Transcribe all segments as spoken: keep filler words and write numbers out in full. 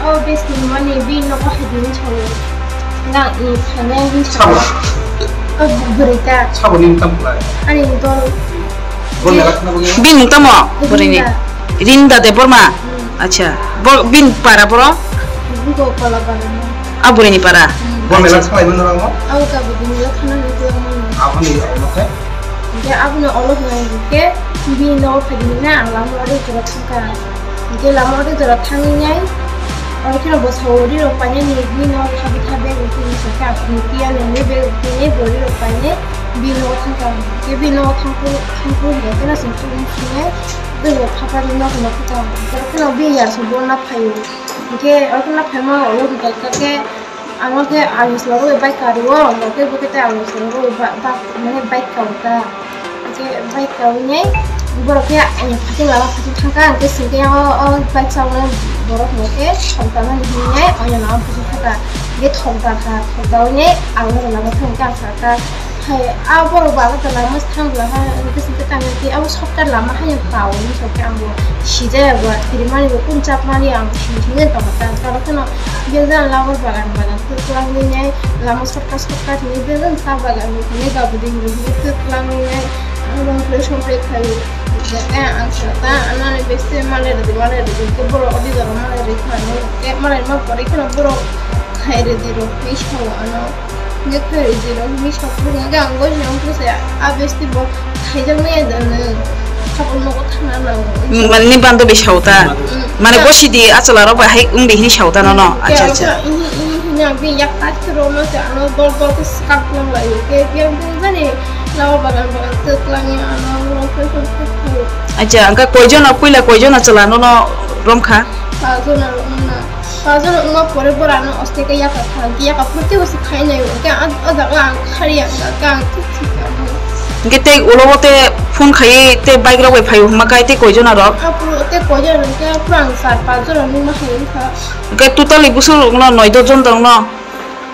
O besti mani bini nogo hai din sawi. Nang ni thane din sawi. Sabo? O bwrwi ta. Sabo ni tam kulai? Ani dol. Bo melak na bagi? Bini mung tamo? Bwrwi ni. Rinda. Rinda Debbarma? Hmm. Acha. Bo bini para boro? Bugo kola para. A bwrwi ni para? Hmm. Bo melak salai bo norok mo? Au ka bo bini melak khana ni tulang mani. Aboni olo khe? Hingke abono olo hwnai hingke bini nogo phaidi hwnai ang lama oro jora thangkha. Hingke lama oro jora thangwi nai oro kheno bwsao rirok painani bini nogo thabi thabi bag rok tini sokha. Hingke ani bag rok tini bo rirok painai bini nogo thangkha. Hingke bini nogo thangphuru thangphuru hingke kheno chwng chwng swngnai bini phapani nogo nokha. Oro kheno bini yarsa bo naphaio. Hingke oro kheno naphaima olo hingka khe Ang o khe ang chwla rwui bike kario, ang o khe bo khe tei ang chwla rwui ba, ba, mane bike kao ta. Hwnkhe bike kaui nai borok khe ani phating lama phating thang kha, ang khe sing khe o, o bike chawi borok no khe thok da mani hinwi nai, o lama phating thang kha. Hwnkhe thok da kha, thok da ui nai ang o lama thang kha, ang sa kha. Hai, a borok ba, ba, lama thang bwla ha, hwnkhe sing khe tang khe, abo shortcut lama haino tao, hwnwi sa khe ang bo sijaya bo, kirimani bo, kun chapmani ang sini sini tong kha, tamo kheno, beljan lama bagan bagan, kwchwlangwi nai, lama shortcut, shortcut hinwi beljan sa bagan hinwi gabuding hinwi kwchwlangwi nai, ang bo khlai somplai khai, hwnkhe ang sa ta, anani besti malai rwdi, malai rwdi, hwnkhe borok odi jora malai rwi thangwi, hwnkhe malai ma pore kheno borok khai rwdi rok, tei sao ano. Hingke phairwi jiro hwnwi sakphuru hingke ang gori ang khe se a besti bo khaijaknai ya da nwng saboni nogo thangna nango. Mane ni bando bai sao ta? Mm. Mane gosidi achwla rok bai hai wngdi hini sao ta nono? Acha, acha. Ihi, ihi, hini ang bini yak tat khe romno se ano dol dol khe swkak lang lai. Hingke biyang biyang jani lama bagan bagan twk lang ya ano rok khe khe khe khe. Acha, hingke koijon puila koijon achwla nono romkha? Pajon rok wngna. Pajon wngma pore borano oste khe yaka kha, hwnkhe yaka phuru teibo se khainai, hwnkhe a, o jaga ang khari ang kha, ang thik thik kha. Hwnkhe tei ulo o tei phone khaiwi tei bike rok bai phaio hwnma khe tei koi jona rok? Aphuru tei koi jona hwnkhe aphuru ang char panch jona nukna hai wngkha. Hwnkhe totally busu rokno noi dos jon tongno?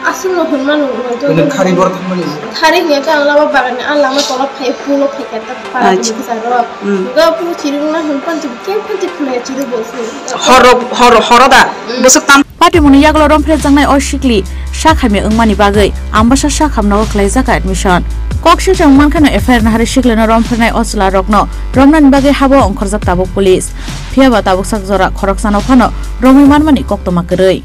Aswkno hwnmano noi dos jon. Khari bor thangmani? Khari hwnkhe ang lama bagani, ang lama tola phai, pulo phai kha ta para. Acha. Bini bwsarok. Hmm. Hwnkhe aphuru chirikna hwn panti, khe panti khulaya chirikbo se. Horo, horo, horo da? Hmm. Bwswk tam- Patimungni yagulo romphre jaknai o sikli sak hamya wngmani bagwi Ambasa sak hamnogo khlaijak admission. Kok sijak wngmankha no F I R nahari siklino romphrenai o chwla rokno romnani bagwi habo ongkhorjak tabuk police. Phiyaba tabuk sak jora khoroksano phano romwi manmani koktwma kwrwi.